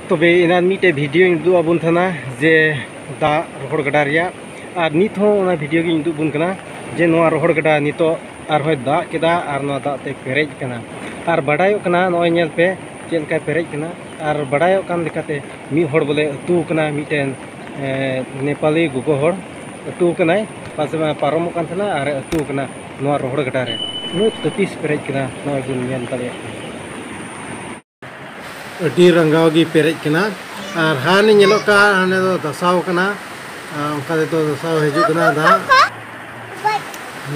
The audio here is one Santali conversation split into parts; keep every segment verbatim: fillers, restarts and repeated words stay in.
ᱛᱚᱵᱮ ᱮᱱᱟᱱ ᱢᱤᱫᱴᱮᱡ ᱵᱷᱤᱰᱤᱭᱳᱧ ᱩᱫᱩᱜ ᱟᱵᱚᱱ ᱛᱟᱦᱮᱱᱟ ᱡᱮ ᱫᱟᱜ ᱨᱚᱦᱚᱲ ᱜᱟᱰᱟ ᱨᱮᱭᱟᱜ, ᱟᱨ ᱱᱤᱛ ᱦᱚᱸ ᱚᱱᱟ ᱵᱷᱤᱰᱤᱭᱳ ᱜᱤᱧ ᱩᱫᱩᱜ ᱟᱵᱚᱱ ᱠᱟᱱᱟ ᱡᱮ ᱱᱚᱣᱟ ᱨᱚᱦᱚᱲ ᱜᱟᱰᱟ ᱱᱤᱛᱚᱜ ᱟᱨᱦᱚᱸᱭ ᱫᱟᱜ ᱠᱮᱫᱟ ᱟᱨ ᱱᱚᱣᱟ ᱫᱟᱜ ᱛᱮ ᱯᱮᱨᱮᱡ ᱠᱟᱱᱟ᱾ ᱟᱨ ᱵᱟᱰᱟᱭᱚᱜ ᱠᱟᱱᱟ, ᱱᱚᱜᱼᱚᱭ ᱧᱮᱞ ᱯᱮ ᱪᱮᱫ ᱞᱮᱠᱟᱭ ᱯᱮᱨᱮᱡ ᱠᱟᱱᱟ᱾ ᱟᱨ ᱵᱟᱰᱟᱭᱚᱜ ᱠᱟᱱ ᱞᱮᱠᱟᱛᱮ ᱢᱤᱫ ᱦᱚᱲ ᱵᱚᱞᱮ ᱟᱹᱛᱩ ᱠᱟᱱᱟ, ᱢᱤᱫᱴᱮᱱ, ᱮ, ᱱᱮᱯᱟᱞᱤ ᱜᱚᱜᱚ ᱦᱚᱲ ᱟᱹᱛᱩ ᱠᱟᱱᱟᱭ, ᱯᱟᱥᱮ ᱢᱟ ᱯᱟᱨᱚᱢᱚᱜ ᱠᱟᱱ ᱛᱟᱦᱮᱱᱟ ᱟᱨ ᱟᱹᱛᱩ ᱠᱟᱱᱟ ᱱᱚᱣᱟ ᱨᱚᱦᱚᱲ ᱜᱟᱰᱟ ᱨᱮ᱾ ᱩᱱᱟᱹᱜ ᱛᱟᱹᱯᱤᱥ ᱯᱮᱨᱮᱡ ᱠᱟᱱᱟ, ᱱᱚᱜᱼᱚᱭ ᱵᱚᱱ ᱧᱮᱞ ᱫᱟᱲᱮᱭᱟᱜ ᱠᱟᱱᱟ᱾ ᱟᱹᱰᱤ ᱨᱟᱸᱜᱟᱣ ᱜᱮ ᱯᱮᱨᱮᱡ ᱠᱟᱱᱟ᱾ ᱟᱨ ᱦᱟᱱᱮ ᱧᱮᱞᱚᱜ ᱠᱟᱱ, ᱦᱟᱱᱮ ᱫᱚ ᱫᱟᱥᱟᱣ ᱠᱟᱱᱟ᱾ ᱟᱨ ᱚᱱᱠᱟ ᱛᱮᱫᱚ ᱫᱟᱥᱟᱣ ᱦᱤᱡᱩᱜ ᱠᱟᱱᱟ ᱫᱟᱜ᱾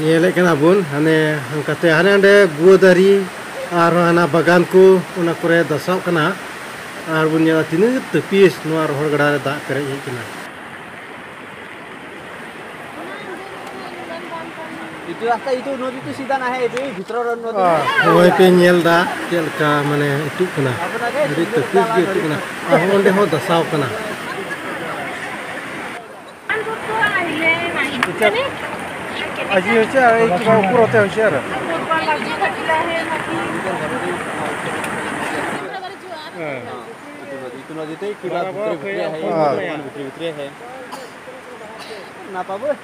ᱧᱮᱞᱮᱫ ᱠᱟᱱᱟ ᱵᱚᱱ, ᱦᱟᱱᱮ ᱚᱱᱠᱟᱛᱮ ᱦᱟᱱᱮ ᱚᱸᱰᱮ ᱜᱩᱣᱟᱹ ᱫᱟᱨᱮ ᱟᱨ ᱦᱟᱱᱟ ᱵᱟᱜᱟᱱ ᱠᱚ, ᱚᱱᱟ ᱠᱚᱨᱮ ᱫᱟᱥᱟᱣ ᱠᱟᱱᱟ᱾ ᱟᱨ ᱵᱚᱱ ᱧᱮᱞᱟ ᱛᱤᱱᱟᱹᱜ ᱛᱟᱹᱯᱤᱥ ᱱᱚᱣᱟ ᱨᱚᱦᱚᱲ ᱜᱟᱰᱟ ᱨᱮ ᱫᱟᱜ ᱯᱮᱨᱮᱡ ᱦᱮᱡ ᱠᱟᱱᱟ᱾ ᱤᱛᱩ ᱨᱟᱥᱛᱟ, ᱤᱛᱩ ᱱᱚᱫᱤ ᱛᱚ ᱥᱤᱫᱷᱟ ᱱᱟ ᱦᱮ, ᱤᱛᱩ ᱵᱷᱤᱛᱨᱚ ᱨᱮ ᱱᱚᱫᱤ᱾ ᱦᱳᱭ ᱯᱮ ᱧᱮᱞ ᱫᱟ ᱪᱮᱫ ᱞᱮᱠᱟ ᱢᱟᱱᱮ ᱟᱹᱛᱩᱜ ᱠᱟᱱᱟ, ᱟᱹᱰᱤ ᱛᱟᱹᱯᱤᱥ ᱜᱮ ᱟᱹᱛᱩᱜ ᱠᱟᱱᱟ᱾ ᱟᱨ ᱚᱸᱰᱮ ᱦᱚᱸ ᱫᱟᱥᱟᱣ ᱠᱟᱱᱟ᱾ আজি হৈছে আৰু এই কিবা ওপৰতে হৈছে আৰু। ᱦᱮᱸ। এইটো নদীতেই কিবা ভিতৰে ভিতৰে আহে, ভিতৰে ভিতৰে আহে। নাপাবই।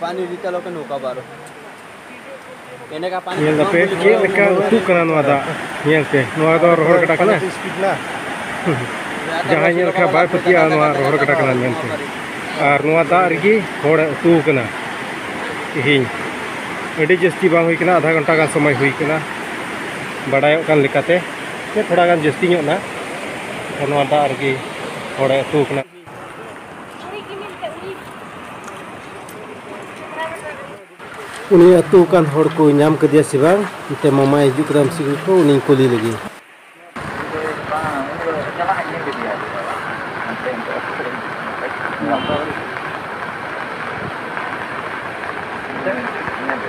পানী যেতিয়া লগে নুকাব আৰু। এনেকা পানী ᱧᱮᱞ ᱫᱟᱯᱮ ᱪᱮᱫ ᱞᱮᱠᱟ ᱟᱹᱛᱩᱜ ᱠᱟᱱᱟ ᱱᱚᱣᱟ ᱫᱟᱜ᱾ ᱧᱮᱞ ᱯᱮ, ᱱᱚᱣᱟ ᱫᱚ ᱨᱚᱦᱚᱲ ᱜᱟᱰᱟ ᱠᱟᱱᱟ᱾ ᱡᱟᱦᱟᱸᱭ ᱧᱮᱞ ᱠᱷᱟᱱ ᱵᱟᱭ ᱯᱟᱹᱛᱭᱟᱹᱜᱼᱟ, ᱱᱚᱣᱟ ᱨᱚᱦᱚᱲ ᱜᱟᱰᱟ ᱠᱟᱱᱟ ᱢᱮᱱᱛᱮ᱾ ᱟᱨ ᱱᱚᱣᱟ ᱫᱟᱜ ᱨᱮᱜᱮ ᱦᱚᱲᱮ ᱟᱹᱛᱩ ᱠᱟᱱᱟ ᱛᱮᱦᱮᱧ᱾ ᱟᱹᱰᱤ ᱡᱟᱹᱥᱛᱤ ᱵᱟᱝ ᱦᱩᱭ ᱠᱟᱱᱟ, ᱟᱫᱷᱟ ᱜᱷᱚᱱᱴᱟ ᱜᱟᱱ ᱥᱚᱢᱚᱭ ᱦᱩᱭ ᱠᱟᱱᱟ᱾ ᱵᱟᱰᱟᱭᱚᱜ ᱠᱟᱱ ᱞᱮᱠᱟᱛᱮ ᱥᱮ ᱛᱷᱚᱲᱟ ᱜᱟᱱ ᱡᱟᱹᱥᱛᱤ ᱧᱚᱜ ᱱᱟ, ᱟᱨ ᱱᱚᱣᱟ ᱫᱟᱜ ᱨᱮᱜᱮ ᱦᱚᱲᱮ ᱟᱹᱛᱩ ᱠᱟᱱᱟ᱾ ᱩᱱᱤ ᱟᱹᱛᱩ ᱟᱠᱟᱱ ᱦᱚᱲ ᱠᱚ ᱧᱟᱢ ᱠᱮᱫᱮᱭᱟ ᱥᱮ ᱵᱟᱝ? ᱮᱱᱛᱮ ᱢᱟᱢᱟᱭ ᱦᱤᱡᱩᱜ ᱠᱟᱱᱟ ᱢᱤᱥᱤ ᱠᱚ, ᱩᱱᱤᱧ ᱠᱩᱞᱤ ᱞᱮᱜᱮ᱾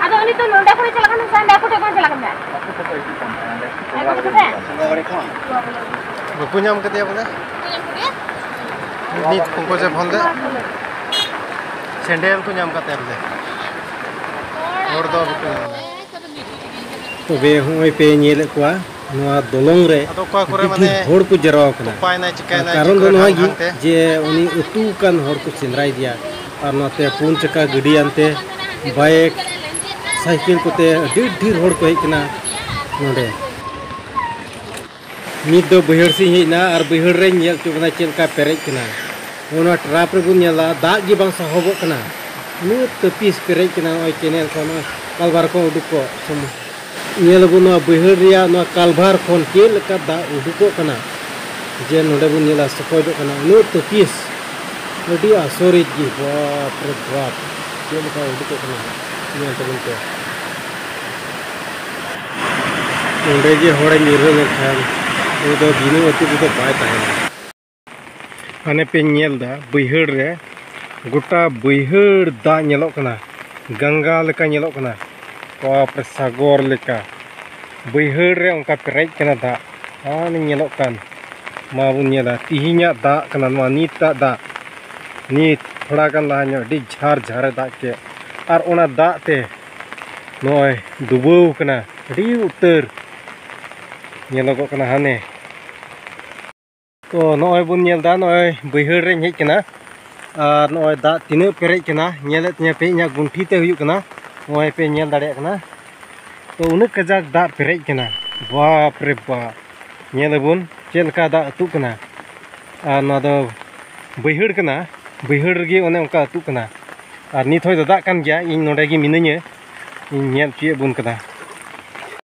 ᱟᱫᱚ ᱩᱱᱤ ᱛᱚ ᱱᱚᱰᱮ ᱠᱷᱚᱱᱮ ᱪᱟᱞᱟᱜ ᱠᱟᱱᱟ ᱥᱮ ᱦᱟᱸᱰᱮ ᱟᱠᱚ ᱴᱷᱮᱱ ᱠᱷᱚᱱ ᱪᱟᱞᱟᱜ ᱠᱟᱱᱟ? ᱟᱠᱚ ᱴᱷᱮᱱ? ᱵᱟᱠᱚ ᱧᱟᱢ ᱠᱮᱫᱮᱭᱟ ᱵᱚᱞᱮ? ᱱᱤᱛ ᱯᱚᱝᱠᱚᱡᱮ ᱯᱷᱳᱱ ᱞᱮᱫ, ᱥᱮᱸᱰᱮᱞ ᱠᱚ ᱧᱟᱢ ᱠᱟᱫᱮᱭᱟ ᱵᱚᱞᱮ, ᱦᱚᱲ ᱫᱚ ᱵᱟᱠᱚ ᱧᱟᱢ ᱠᱟᱫᱮᱭᱟ᱾ ᱛᱚᱵᱮ ᱦᱚᱸᱜᱼᱚᱭ ᱯᱮ ᱧᱮᱞᱮᱫ ᱠᱚᱣᱟ, ᱱᱚᱣᱟ ᱫᱚᱞᱚᱝ ᱨᱮ ᱟᱫᱚ ᱚᱠᱟ ᱠᱚᱨᱮ ᱟᱹᱰᱤ ᱰᱷᱮᱨ ᱢᱟᱱᱮ ᱦᱚᱲ ᱠᱚ ᱡᱟᱨᱣᱟ ᱠᱟᱱᱟ᱾ ᱛᱚᱯᱟᱭᱱᱟᱭ, ᱪᱤᱠᱟᱹᱭᱱᱟᱭ, ᱟᱨ ᱠᱟᱨᱚᱱ ᱫᱚ ᱪᱤᱠᱟᱹᱭᱱᱟᱭ ᱱᱚᱣᱟ ᱜᱮ ᱦᱟᱱᱛᱮ᱾ ᱡᱮ ᱩᱱᱤ ᱟᱹᱛᱩ ᱟᱠᱟᱱ ᱦᱚᱲ ᱠᱚ ᱥᱮᱸᱫᱽᱨᱟᱭᱮᱫᱮᱭᱟ, ᱟᱨ ᱱᱚᱛᱮ ᱯᱩᱱ ᱪᱟᱠᱟ ᱜᱟᱹᱰᱤ ᱟᱱᱛᱮ ᱵᱟᱭᱤᱠ, ᱥᱟᱭᱠᱮᱞ ᱠᱚᱛᱮ ᱟᱹᱰᱤ ᱰᱷᱮᱨ ᱦᱚᱲ ᱠᱚ ᱦᱮᱡ ᱠᱟᱱᱟ ᱱᱚᱰᱮ᱾ ᱱᱤᱛ ᱫᱚ ᱵᱟᱹᱭᱦᱟᱹᱲ ᱥᱮᱫ ᱤᱧ ᱦᱮᱡ ᱮᱱᱟ ᱟᱨ ᱵᱟᱹᱭᱦᱟᱹᱲ ᱨᱮᱧ ᱧᱮᱞ ᱦᱚᱪᱚ ᱠᱟᱱᱟ ᱪᱮᱫ ᱞᱮᱠᱟ ᱯᱮᱨᱮᱡ ᱠᱟᱱᱟ᱾ ᱱᱚᱣᱟ ᱴᱨᱟᱯ ᱨᱮᱵᱚᱱ ᱧᱮᱞᱟ, ᱫᱟᱜ ᱜᱮ ᱵᱟᱝ ᱥᱟᱦᱚᱵᱚᱜ ᱠᱟᱱᱟ᱾ ᱩᱱᱟᱹᱜ ᱛᱟᱹᱯᱤᱥ ᱯᱮᱨᱮᱡ ᱠᱟᱱᱟ ᱱᱚᱜᱼᱚᱭ ᱠᱮᱱᱮᱞ ᱠᱷᱚᱱ, ᱱᱚᱜᱼᱚᱭ ᱠᱟᱞᱵᱟᱨ ᱠᱷᱚᱱ ᱩᱰᱩᱠ ᱠᱚᱜ ᱥᱚᱢᱚᱭ᱾ ᱧᱮᱞ ᱟᱵᱚᱱ ᱱᱚᱣᱟ ᱵᱟᱹᱭᱦᱟᱹᱲ ᱨᱮᱭᱟᱜ ᱱᱚᱣᱟ ᱠᱟᱞᱵᱷᱟᱨ ᱠᱷᱚᱱ ᱪᱮᱫ ᱞᱮᱠᱟ ᱫᱟᱜ ᱩᱰᱩᱠᱚᱜ ᱠᱟᱱᱟ, ᱡᱮ ᱱᱚᱰᱮ ᱵᱚᱱ ᱧᱮᱞᱟ ᱥᱚᱠᱚᱡᱚᱜ ᱠᱟᱱᱟ, ᱩᱱᱟᱹᱜ ᱛᱟᱹᱯᱤᱥ, ᱟᱹᱰᱤ ᱟᱥᱚᱨᱤᱛ ᱜᱮ, ᱵᱟᱯ ᱨᱮ ᱵᱟᱯ, ᱪᱮᱫ ᱞᱮᱠᱟ ᱩᱰᱩᱠᱚᱜ ᱠᱟᱱᱟ, ᱧᱮᱞ ᱛᱟᱵᱚᱱ ᱯᱮ᱾ ᱱᱚᱰᱮ ᱜᱮ ᱦᱚᱲᱮ ᱧᱩᱨᱦᱟᱹ ᱞᱮᱱᱠᱷᱟᱱ ᱩᱱᱤ ᱫᱚ ᱵᱤᱱᱟᱹ ᱟᱹᱛᱩ ᱛᱮᱫᱚ ᱵᱟᱭ ᱛᱟᱦᱮᱱᱟ᱾ ᱦᱟᱱᱮ ᱯᱮ ᱧᱮᱞ ᱮᱫᱟ ᱵᱟᱹᱭᱦᱟᱹᱲ ᱨᱮ, ᱜᱚᱴᱟ ᱵᱟᱹᱭᱦᱟᱹᱲ ᱫᱟᱜ ᱧᱮᱞᱚᱜ ᱠᱟᱱᱟ, ᱜᱟᱝᱜᱟ ᱞᱮᱠᱟ ᱧᱮᱞᱚᱜ ᱠᱟᱱᱟ, ᱵᱟᱯ ᱨᱮ ᱥᱟᱜᱚᱨ ᱞᱮᱠᱟ᱾ ᱵᱟᱹᱭᱦᱟᱹᱲ ᱨᱮ ᱚᱱᱠᱟ ᱯᱮᱨᱮᱡ ᱠᱟᱱᱟ ᱫᱟᱜ, ᱦᱟᱱᱮ ᱧᱮᱞᱚᱜ ᱠᱟᱱ᱾ ᱢᱟ ᱵᱚᱱ ᱧᱮᱞᱟ, ᱛᱤᱦᱤᱧᱟᱜ ᱫᱟᱜ ᱠᱟᱱᱟ ᱱᱚᱣᱟ, ᱱᱤᱛᱟᱜ ᱫᱟᱜ, ᱱᱤᱛ ᱛᱷᱚᱲᱟ ᱜᱟᱱ ᱞᱟᱦᱟ ᱧᱚᱜ ᱟᱹᱰᱤ ᱡᱷᱟᱨ ᱡᱷᱟᱨᱮ ᱫᱟᱜ ᱠᱮᱫ, ᱟᱨ ᱚᱱᱟ ᱫᱟᱜ ᱛᱮ ᱱᱚᱜᱼᱚᱭ ᱰᱩᱵᱟᱹᱣ ᱠᱟᱱᱟ ᱟᱹᱰᱤ ᱩᱛᱟᱹᱨ, ᱧᱮᱞᱚᱜᱚᱜ ᱠᱟᱱᱟ ᱦᱟᱱᱮ᱾ ᱛᱚ ᱱᱚᱜᱼᱚᱭ ᱵᱚᱱ ᱧᱮᱞ ᱮᱫᱟ, ᱱᱚᱜᱼᱚᱭ ᱵᱟᱹᱭᱦᱟᱹᱲ ᱨᱮᱧ ᱦᱮᱡ ᱠᱟᱱᱟ, ᱟᱨ ᱱᱚᱜᱼᱚᱭ ᱫᱟᱜ ᱛᱤᱱᱟᱹᱜ ᱯᱮᱨᱮᱡ ᱠᱟᱱᱟ, ᱧᱮᱞᱮᱫ ᱛᱤᱧᱟᱹ ᱯᱮ, ᱤᱧᱟᱹᱜ ᱜᱩᱱᱴᱷᱤ ᱛᱮ ᱦᱩᱭᱩᱜ ᱠᱟᱱᱟ᱾ ᱱᱚᱜᱼᱚᱭ ᱯᱮ ᱧᱮᱞ ᱫᱟᱲᱮᱭᱟᱜ ᱠᱟᱱᱟ, ᱛᱚ ᱩᱱᱟᱹᱜ ᱠᱟᱡᱟᱠ ᱫᱟᱜ ᱯᱮᱨᱮᱡ ᱠᱟᱱᱟ, ᱵᱟᱯ ᱨᱮ ᱵᱟᱯ᱾ ᱧᱮᱞ ᱟᱵᱚᱱ ᱪᱮᱫ ᱞᱮᱠᱟ ᱫᱟᱜ ᱟᱹᱛᱩᱜ ᱠᱟᱱᱟ, ᱟᱨ ᱱᱚᱣᱟ ᱫᱚ ᱵᱟᱹᱭᱦᱟᱹᱲ ᱠᱟᱱᱟ, ᱵᱟᱹᱭᱦᱟᱹᱲ ᱨᱮᱜᱮ ᱚᱱᱮ ᱚᱱᱠᱟ ᱟᱹᱛᱩᱜ ᱠᱟᱱᱟ᱾ ᱟᱨ ᱱᱤᱛ ᱦᱚᱸᱭ ᱫᱟᱫᱟᱜ ᱠᱟᱱ ᱜᱮᱭᱟ, ᱤᱧ ᱱᱚᱰᱮ ᱜᱮ ᱢᱤᱱᱟᱹᱧᱟ, ᱤᱧ ᱧᱮᱞ ᱦᱚᱪᱚᱭᱮᱫ ᱵᱚᱱ ᱠᱟᱱᱟ᱾